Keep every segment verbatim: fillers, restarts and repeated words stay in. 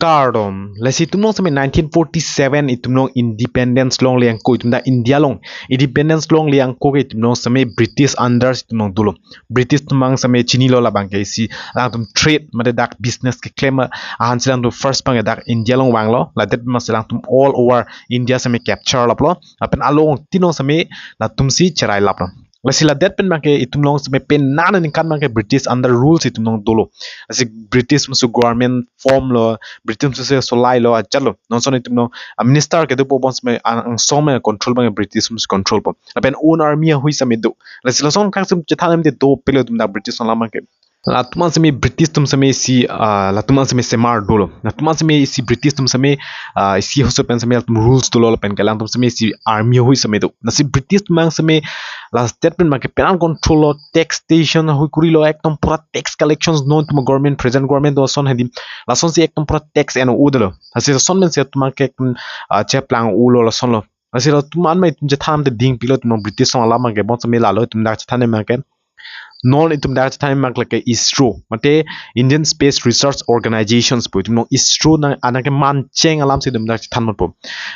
Kardom. Lasi itum along seme nineteen forty-seven itum along independence longle angko, itum dak India along independence longle angko ke itum along seme British under itum along dolo. British atum abang seme chinilo, labang ke isi alangtum trade mate dak business keklem ahan si alangtum first abang ke dak India along vanglo. Ladet abang si alangtum all over India seme capture laplo. Lapen along tin along seme latum si cherai laplo. Lasi ladet pen abang ke itum along seme pen nana ningkan abang ke British under rules itum along dolo. Lasi British atum si government form lo, British atum si solai lo, ajat lo. Non ason itum along, ah, minister kedopo abang seme ang, angsong me control abang ke British atum si control po. Lapen own army ahui seme do. Lasi lason kang seme chethan em de dopiklo itum dak British alam abang ke. Latum an seme British atum seme isi, ah, latum an seme semar dolo. Latum an seme isi British atum seme, ah, isi ahut pen seme latum rules dolo lapen ke alangtum seme isi army ahui seme do. Lasi British atum abang seme laso state pen abang ke penan control lo, taxation ahui kuri lo, ekdom pura tax collections non atum government, present government do ason hedi. Lason si ekdom pura tax en-o dolo. Lasi lason pen si atum abang ke ekdom, ah, cheplang-o lo lason lo. Lasi latum an ma itum chethan de dingpiklo itum along British along alam abang ke, bon seme lalo itum dak chethan abang ke. Non itum dak chethan abang ke ISRO, mate Indian Space Research Organizations pu, itum along ISRO nang, anang keman cheng alam si itum dak chethan ponpo.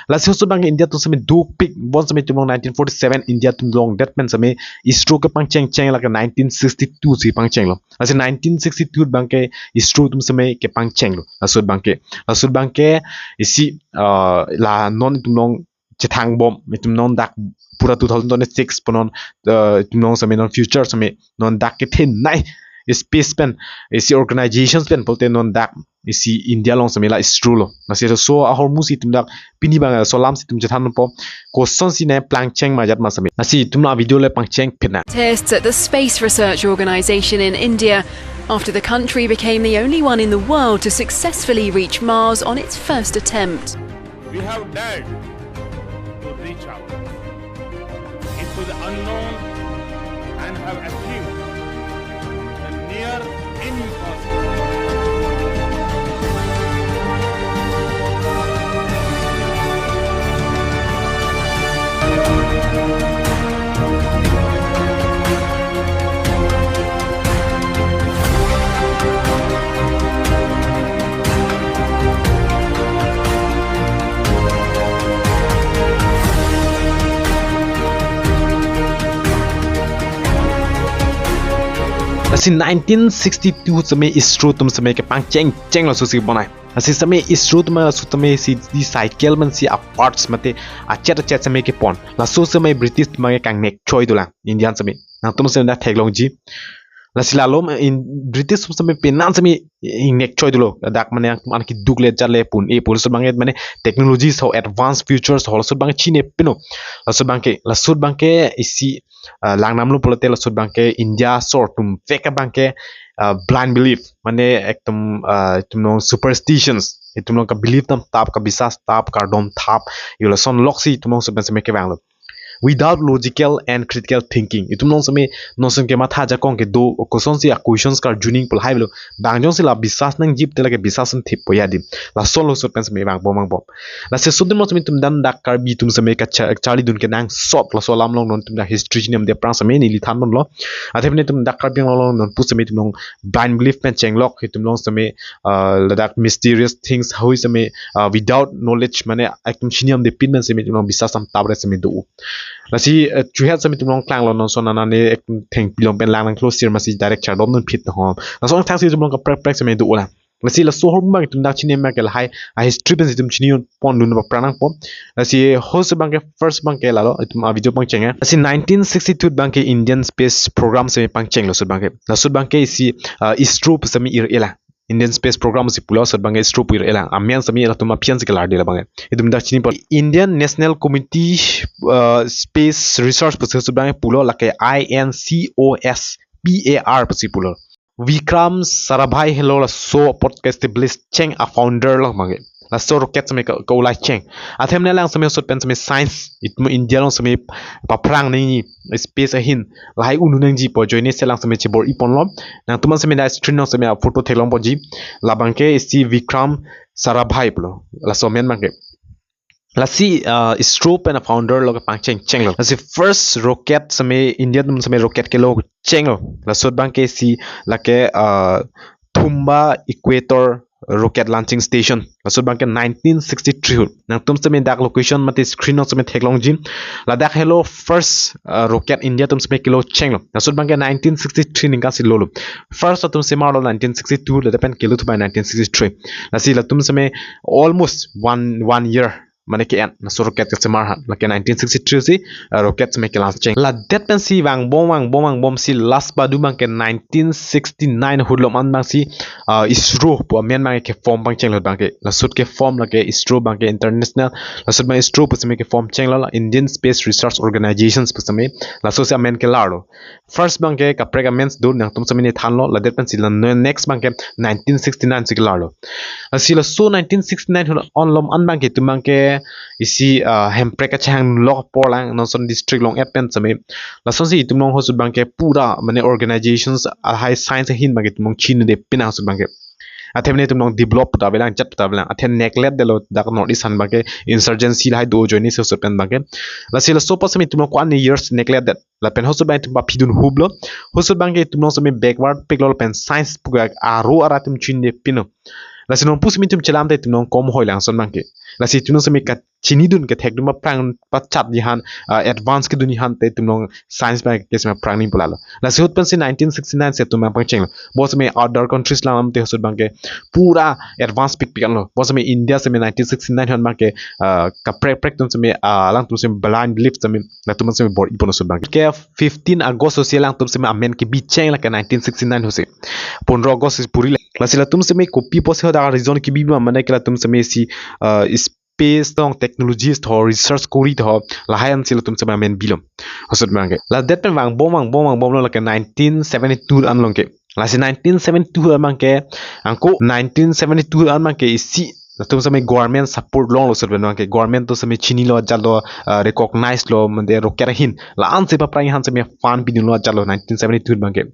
Lasi ahut abang ke India atum seme dopik, bon seme itum along nineteen forty-seven India atum longdet pen seme ISRO kepangcheng cheng lake nineteen sixty-two si pangchenglo. Lasi nineteen sixty-two abang ke ISRO atum seme kepangchenglo. Laso abang ke, laso abang ke isi, ah, la non itum along chethang bom, itum non dak pura two thousand twenty-six pu non, eh, itum non seme non future seme non dak kethenei space pen, isi organizations pen pulote non dak isi India along seme la ISRO lo. Lasi laso ahormu si itum dak pini abang laso alam si itum chethan ponpo. Kosonsi ne plangcheng ma ajat ma seme. Lasi itum la video le pangcheng pina. Tests at the Space Research Organisation in India after the country became the only one in the world to successfully reach Mars on its first attempt. We have dared to reach out into the unknown and have achieved the near impossible. Lasi nineteen sixty-two seme ISRO atum seme kepangcheng cheng laso si bonai. Lasi seme ISRO atum laso tame si di cycle man si a parts mate achet achet seme kepon. Laso seme British atum kangnek choi dolang Indian seme. Nangtum seme dak theklongji. Lasi lalo in British seme penan seme ingnek choi dolo. Dak mane an keduk le jat le pun e pun laso abang ke mane technologies ho advanced futures ho laso abang ke chine pino. Laso abang ke, laso abang ke isi, ah, langnamlo pulote laso abang ke India asor atum vek abang ke, ah, blind belief, mane ekdom, ah, itum along superstitions, itum along ka belief tam tap, ka bisas tap, kardom tap, yo lason lok si itum along seme seme kevanglo. Without logical and critical thinking. Itum along seme non ason ke matha jakong kedo, kosonsi a questions karjuning pu lahai lo. Bang jongsi la bisas nangji pute lake bisas an thip po adim. Lason lo ahut pen seme vang bom vang bom. Lasi ahut pen mo seme itum dan dak Karbi atum seme kacha-, charlidun kenangsot laso alam along non itum dak history chiniam de aphrang seme neli than ponlo. Athe pen itum dak Karbi Anglong along non pu seme itum along blind belief pen chenglok, itum along seme, ah, ladak mysterious things ahui seme, ah, without knowledge mane ekdom chiniam de pin pen seme itum along bisas tam tap re seme do. Lasi, eh, chuhet seme itum along klanglo non ason anane ek thengpi along pen lang nangklo sir masi direct chardom non phit ho. Laso angthak si itum along kaprek prek seme do la. Lasi laso ahormu abang itum dak chini abang ke lahai a history pen si itum chini pondun ba pranang po. Lasi ahut abang ke first abang ke lalo itum a video pangcheng ya. Lasi nineteen sixty-two abang ke Indian Space Program seme pangchenglo ahut abang ke. Laso abang ke isi, ah, ISRO pu seme ir-e lang. Indian Space Program si pulo, ahut abang ke ISRO pu ir-e lang. Amen seme latum aphian si kelar de labang ke. Itum dak chini po Indian National Committee, ah, Space Research pusi ahut abang ke pulo, lake I N C O S P A R pusi pulo. Vikram Sarabhai helo laso apot ke establish cheng a founder lo abang ke. Laso rocket seme ka, ka-ulai cheng. Athe ne lang seme ahut pen seme science itum India along seme paphrang nangji space ahin lahai unu nangji pu ajoine si lang seme chebor-i ponlo. Nangtum an seme dak screen along seme a photo theklong ponji. Labang ke isi Vikram Sarabhai pulo. Laso amen abang ke. Lasi, ah, ISRO pen a founder lo kepangcheng chenglo. Lasi first rocket seme India atum seme rocket kelo chenglo. Laso abang ke isi lake, ah, Thumba Equator rocket launching station. Laso abangke nineteen sixty-three ahut. Nangtum seme dak location mate screen along seme theklongji. Ladak helo first uh, rocket India atum seme kelo chenglo. Laso abangke nineteen sixty-three aningkan si lolo. First atum semarlo nineteen sixty-two, ladak pen kelo thubai nineteen sixty-three. Lasi latum seme almost one one year mane ke-en laso rocket kesemar aphan, lake nineteen sixty-three si uh, rocket seme ke-launch cheng. Ladet pensi vangbom vangbom vangbom si last badu abangke nineteen sixty-nine ahut lom an abang si uh, ISRO pu amen abangke form pangchenglo abangke. Laso ahut ke-form lake ISRO abangke international. Laso ahut abang ISRO pu seme ke-form chenglo, la Indian Space Research Organizations pu seme. Laso si amen kelarlo. First abangke kaprek amen si do, nangtum seme ne thanlo, ladet pensi la ne-, next abangke nineteen sixty-nine si kelarlo. Lasi laso nineteen sixty-nine ahut an lom an abangke itum abangke isi uh, Hemprek kachehang lok apor lang, non ason district along et pen seme. Lasonsi itum along ahut abangke pura mane organizations lahai science ahin abangke itum along chinine pinang ahut abangke. Athe mane itum along develop puta avelang, chat puta avelang. Athe neglect detlo dak North East an abangke, insurgency lahai do ajoine si ahut pen abangke. Lasi laso apot seme itum along ko-an years neglect det. Lapen ahut abang itum aphi dun hublo. Ahut abangke itum along seme backward piklo lapen science puke aro ara itum chinine pinlo. Lasi non pu seme itum chelam te itum along kom hoi lang ason abangke. Lasi itum along seme kachini dun kethek dun aphrang pachat aphan, uh, advance kedun aphan te itum along science abangke seme aphrang ning pu lalo. Lasi ahut pensi nineteen sixty-nine si itum abang pangchenglo. Bonseme other countries alam te ahut abangke pura advance pikpik anlo. Bonseme India seme nineteen sixty-nine ahut abangke uh, kaprek prek atum seme uh, alangtum seme blind belief seme latum seme bor-ipo ahut abangke. Ke fifteen August si alangtum seme amen kebi cheng lake nineteen sixty-nine ahut si. Pondro August si puri le. Lasi latum seme kopi pusi hadak reason kebi ma mane ke latum seme isi uh, space along technologies tho research kori tho lahai ansi latum seme amen bilo ahut abangke. Ladet pen vangbom vangbom vangbomlo lake nineteen seventy-two an along ke. Lasi nineteen seventy-two abangke, angko nineteen seventy-two an abangke isi latum seme government support longlo ahut pen abangke, government atum seme chinilo ajatlo, uh, recognize lo mane rocket ahin. La-an si paphrang aphan seme fund pidunlo ajatlo nineteen seventy-two abangke.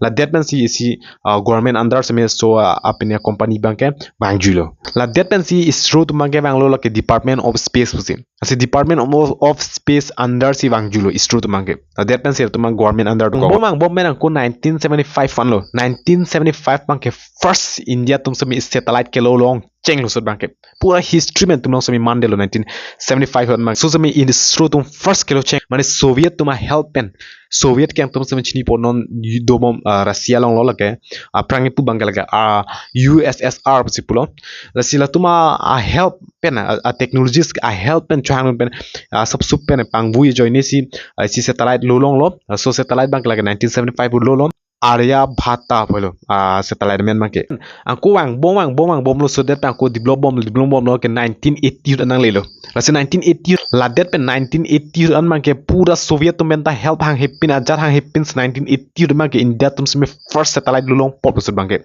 Ladet pensi isi uh, government under seme so uh, apine company abangke vangjuilo. Ladet pensi ISRO atum abangke vanglo lake Department of Space pusi. Lasi Department of, of Space under si vangjuilo ISRO atum abangke. Ladet pensi itum abang government under do. Vangbom vangbom pen angko nineteen seventy-five anlo. Nineteen seventy-five abangke first India atum seme satellite kelo long chenglo ahut abangke. Pura history pen itum along seme mandetlo nineteen seventy-five ahut abang. Laso seme ISRO atum first kelo cheng. Mane Soviet atum ahelp pen. Soviet ke nangtum seme chinipo non domom uh, Russia alonglo lake. Aphrang ipu abangke lake uh, U S S R pusi pulo. Lasi latum a, ahelp pen, a, a technologies ahelp pen chohang pen, a sapsup pen pangvui ajoine si, a, si satellite lo longlo. Laso satellite abangke lake nineteen seventy-five lo long. Aryabhata pulo, a satellite amen abangke. Angko vangbom vangbom vangbomlo ahut det pen angko develop bom develop bomlo ke nineteen eighty ahut an nanglelo. Lasi nineteen eighty ladet pen nineteen eighty ahut an abangke pura Soviet atum penta help hanghe pin ajat hanghe pin si nineteen eighty ahut abangke India atum seme first satellite lo longpo ahut abangke.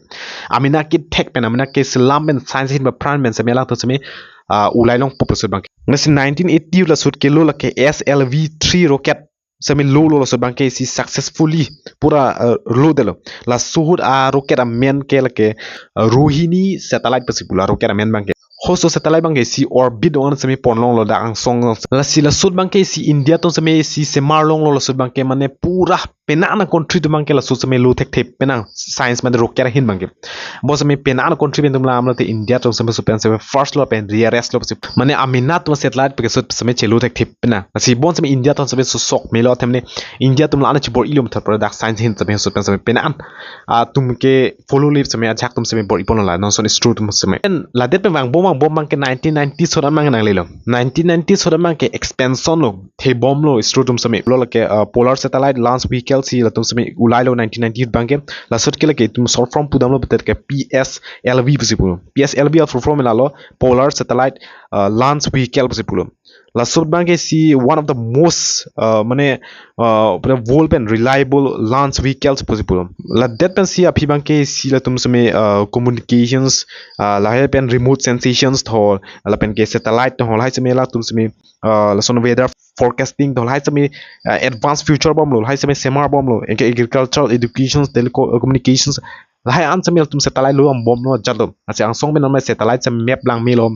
Amena kethek pen, amena keselam pen, science ahin apran pen seme alangtum seme, ah, ulai longpo ahut abangke. Lasi nineteen eighty ahut laso ahut kelo lake S L V three rocket seme lolo, laso abangke isi successfully pura, eh, lodetlo. Laso ahut a rocket amen ke lake, eh, Rohini satellite pusi pulo a rocket amen abangke. Laso satellite abangke isi orbit along seme pon longlo dak angsong. Lasi laso ahut abangke isi India atum seme isi semar longlo, laso ahut abangke mane pura penang country atum abangke laso seme lo thekthe penang science mane rocket ahin abangke. Bonseme penang country pen atum lamlo te India atum seme laso pen seme first lo pen rarest lo pusi. Mane amena atum satellite puke laso seme chelo thekthe penang. Lasi bonseme India atum seme so sok melo athe mane India atum la-an chibor-ilo methot pura dak science ahin seme laso pen seme penang atum ke follow lip seme ajak atum seme bor-iponlo la non ason ISRO atum seme. Ladet pen vangbom vangbom abangke nineteen ninety ahut an abang nanglelo. Nineteen ninety ahut an abangke expansion lo, thebomlo ISRO atum seme. Lo lake, uh, polar satellite launch vehicle si latum seme ulailo nineteen ninety ahut abangke. Laso ahut ke lake itum short form pudamlo betet ke P S L V pusi pulo. P S L V a full form lalo, polar satellite, uh, launch vehicle pusi pulo. Laso ahut abangke isi one of the most, uh, mane, uh, pura world pen reliable launch vehicles pusi pulo. Ladet pensi aphi abangke isi latum seme, uh, communications, uh, lahai pen remote sensations tho, lapen ke satellite tho, lahai seme latum seme, uh, lason weather forecasting tho, lahai seme, uh, advanced future bomlo, lahai seme semar bomlo, anke agricultural, education, telecommunications, lahai an seme latum satellite lo bomlo ajatlo. Lasi angsong pen non mane satellite seme map lang melo,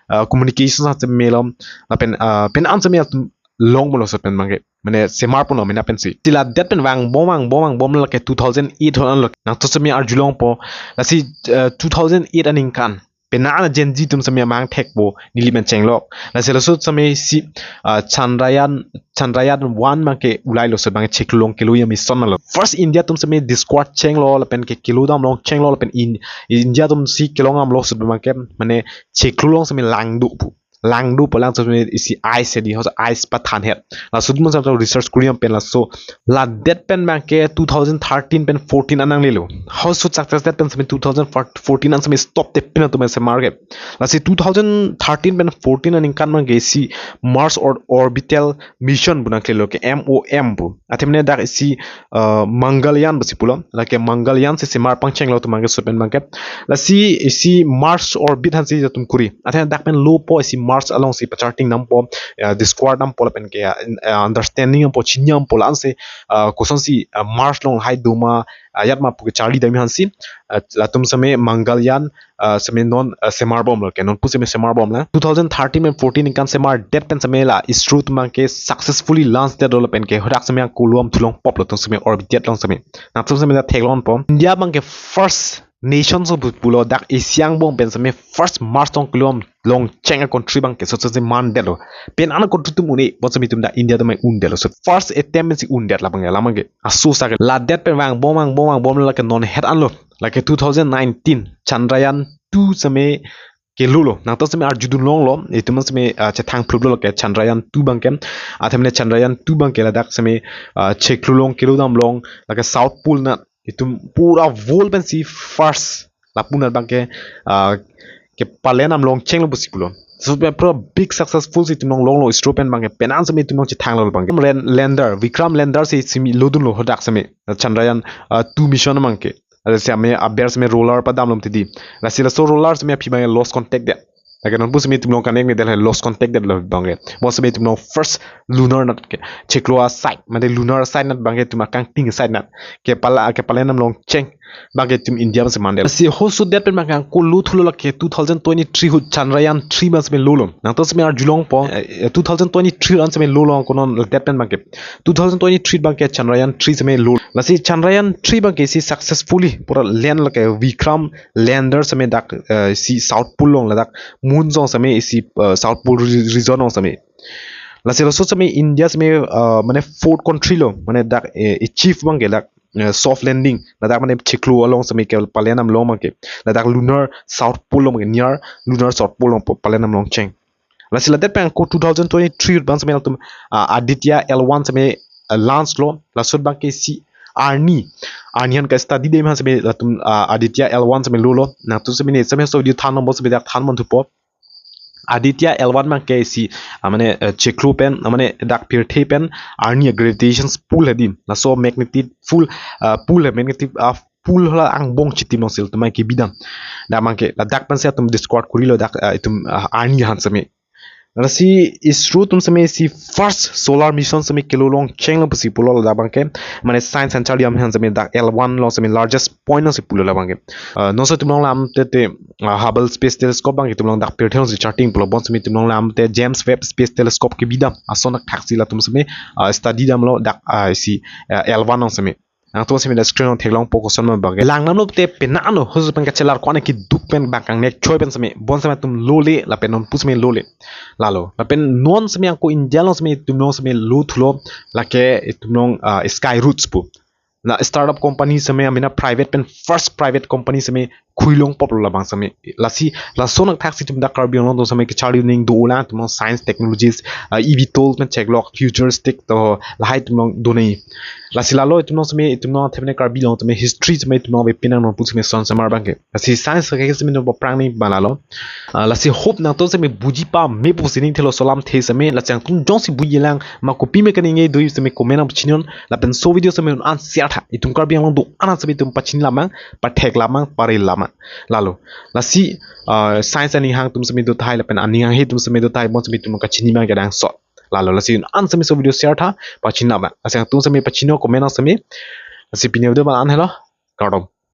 uh, communication seme melo, lapen, uh, penang seme latum longmolo laso pen abangke. Mane semar ponlo mena pensi. Lasi ladet pen vangbom vangbom vangbomlo ke two thousand eight ahut anlo. Nangtum seme arjulongpo. Lasi, uh, two thousand eight aningkan Penang Gen Z atum sitame amahang thekpo, neli pen chenglok. Lasi laso sitame isi, ah, Chandrayaan, Chandrayaan one abangke ulailo, laso abangke chiklo along kelo a-mission lo. First India atum sitame discover chenglo, lapen ke kelo dam along chenglo, lapen in, India atum si kelong damlo, laso abangke, mane chiklo along sitame lang dopo. Lang dopo, laso sitame isi ice hedi, hoso ice pathan het. Laso atum sitame research kuri pen laso ladet pen abangke two thousand thirteen pen fourteen an nanglelo. Hoso success det pen sitame two thousand fourteen an sitame stop det pen atum semar ke. Lasi two thousand thirteen pen fourteen aningkan abangke isi Mars or Orbital Mission pu nangklelo ke, M O M pu. Athe mane dak isi, uh, Mangalyaan pusi pulo. Lake Mangalyaan si semar pangchenglo atum abangke laso pen abangke. Lasi isi Mars orbit aphan si atum kuri. Athe dak pen lopo, isi Mars along si pacharting dampo, uh, discover dampo lapen ke, uh, understanding dampo, chini dampo la-an si, uh, kosonsi, uh, Mars along lahai doma, uh, ajat ma pu kecharli dam aphan si, uh, latum sitame Mangalyaan, uh, sitame non, uh, semar bomlo ke, nonpu sitame semar bomlo. Two thousand thirteen pen fourteen aningkan semar det pen sitame la ISRO atum abangke successfully launch detlo lapen ke hadak sitame angko lo damthu longpoplo, latum sitame orbit det along sitame. Latum sitame ta theklongpo. India abangke first nation so pu pulo, dak Asia angbong pen sitame first Mars along kelo dam along cheng a-country abangke laso sitame man detlo. Penang a-country atum un-e, bonsitame itum dak India atum un detlo. So first attempt si un det labang, labangke. Aso sa ke ladet pen vangbom, vangbom, vangbom lake non het anlo. Lake two thousand nineteen Chandrayaan two sitame kelolo. Nangtum sitame arjudun longlo, itum sitame, ah, chethang phluplo lake Chandrayaan two abangke. Athe mane Chandrayaan two abangke ladak sitame, ah, chiklo along kelo dam along, lake South Pole anat, itum pura world pen si first lapu anat abangke, ah, kepalen dam along chenglo pusi pulo. So pura big successful si itum long longlo, ISRO pen abangke, penang sitame itum long chethanglo abangke. Ren-, lander, Vikram lander si sitame lodunlo hadak sitame, Chandrayaan, ah, two mission abangke. Lasi sitame aber sitame roller padamlo mati di. Lasi laso roller sitame aphi abangke lost contact det. Lake nonpu sitame itum long connect me det, lost contact detlo abangke. Bonsitame itum long first lunar anat ke, chiklo a-site, mane lunar site anat abangke itum akangting site anat. Kepala, kepalen dam along cheng abangke itum India pen si man det. Lasi hoso det pen abangke angko lo thulo lake two thousand twenty-three ahut Chandrayaan three abang sitame lolo. Nangtum sitame arjulongpo, eh, eh, two thousand twenty-three an sitame lolo angko non det pen abangke. Two thousand twenty-three abangke Chandrayaan three sitame lo. Lasi Chandrayaan three abangke si successfully pura land lake Vikram lander sitame dak, eh, si South Pole along ladak moon along sitame isi, eh, South Pole re-, region along sitame. Lasi laso sitame India sitame, eh, mane fourth country lo, mane dak, eh, achieve abangke dak, eh, soft landing. Ladak mane chiklo along sitame kepalen dam along abangke. Ladak lunar South Pole along abangke, near lunar South Pole along pa-, palen dam along cheng. Lasi ladet pen angko two thousand twenty-three abang sitame latum, ah, Aditya L one sitame, ah, launch lo, laso abangke si arni, arni aphan ka-study dam aphan sitame latum, ah, Aditya L one sitame lolo. Nangtum sitame ne sitame laso video than bompo, sitame dak than bomthupo. Aditya L one abangke si, ah, mane, eh, chiklo pen, ah, mane dak pirthe pen arni a-gravitation pull hedi. Laso magnetic pull, ah, pull he, magnetic, ah, pull hala angbong chitim along si latum abangke bidam. Dak abangke, ladak pen si atum discover kurilo dak, ah, itum, ah, arni aphan sitame. Lasi ISRO atum sitame si first solar mission sitame kelo along chenglo pusi pulo ladak abangke. Mane science center yam aphan sitame dak L one along sitame largest point along si pulo labangke. Ah, non so itum long lam te te, ah, Hubble Space Telescope abangke itum long dak pirthe along si charting pulo, bonsitame itum long lam te James Webb Space Telescope kebidam. Ason thakthak si latum sitame, ah, study damlo dak, ah, si, ah, L one along sitame. Nangtum sitame dak screen along theklongpo koson ma abangke. Lang damlo te penang ano, hoso pen kachelar ko-an keduk pen abang kangnek choi pen sitame, bonsitame atum lole, lapen nonpu sitame lole. Lalo, lapen non sitame angko India along sitame itum long sitame lo thulo, lake itum long, ah, Skyroot pu. Na startup company sitame, amena private pen first private company sitame khui longpoplo labang sitame. Lasi, lason thakthak si itum dak Karbi Anglong atum sitame kacharli ning do ulang, itum long science technologies, ah, eVTOL pen cheklok, futuristic to lahai itum long do nai. Lasi lalo itum long sitame, itum long athe mane Karbi Anglong sitame history sitame itum long ave pinang nonpu sitame son semar abangke. Lasi science ke sitame no prang ni ba lalo. Ah, lasi hope nangtum sitame buji pamepo pusi ning thelo, laso alamthe sitame, lasi nangtum jongsi buji lang, ma kopi me kaningje do sitame comment nangpachininon, lapen laso video sitame un-an share tha. Itum Karbi Anglong do-an sitame itum pachini lamang, pathek lamang, paril lamang. Lalo. Lasi, ah, science aning hang atum sitame do tahai, lapen aning hanghe atum sitame do tahai, bonsitame itum kachini abang kenangsot. Lalo, lasi un-an sitame laso video share tha, pachini lamang. Lasi nangtum sitame pachininon comment nang sitame. Lasi pini video abang an helo. Kardom.